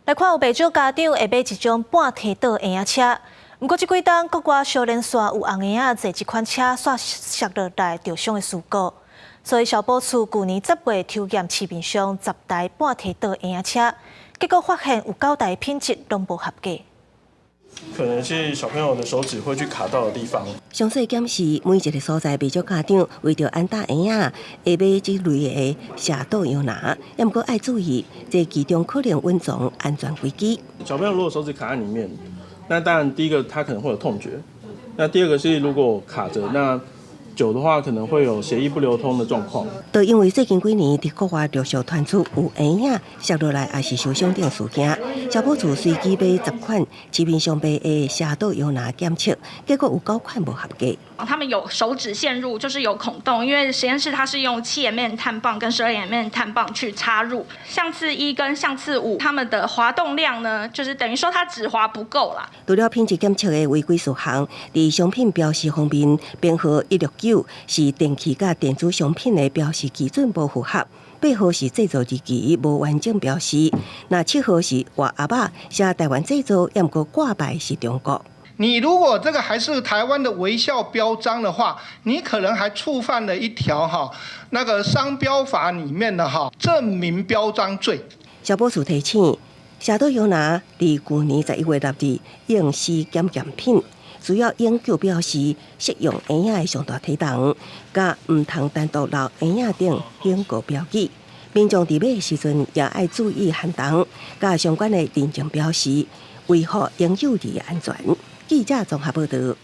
來看有袂少家長會買一種半提倒嬰仔車，毋過這幾冬國外相連紲有紅嬰仔坐這款車煞摔落來著傷的事故，所以消保處舊年10月抽驗市面上10台半提倒嬰仔車，結果發現有九台品質攏無合格。可能是小朋友的手指會去卡到的地方。詳細檢視每一個所在，袂少家長為著安搭嬰仔，會買這類的斜倒搖籃，毋過愛注意，這其中可能隱藏安全危機。小朋友如果手指卡在裡面，那當然第一個他可能會有痛覺，那第二個是如果卡着，那久的話可能會有血液不流通的狀況。就因為最近幾年佇國外陸續傳出有嬰仔摔落來，抑是受傷等事件，消保處隨機買10款市面上賣的斜倒搖籃檢測，結果有九款無合格。他們有手指陷入，就是有孔洞，因為實驗室它是用7 mm 探棒跟12 mm 探棒去插入，項次一跟項次五，它們的滑動量呢，就是等於說它止滑不夠啦。除了品質檢測的違規事項，佇商品標示方面，編號169是電器佮電子商品的標示基準無符合，8號是製造日期無完整標示，那7號是活鴨仔寫台灣製造，毋過掛牌是中國。你如果這個還是台灣的微笑標章的話，你可能還觸犯了一條哈，那個商標法裡面的哈證明標章罪。消保處提醒，斜倒搖籃佇舊年11月納入應施檢驗品，需要永久標示適用嬰仔的上大體重，佮毋通單獨留嬰仔等警告標記。民眾佇買的時陣也愛注意含重，佮相關的認證標示，維護嬰幼兒的安全。記者綜合報導。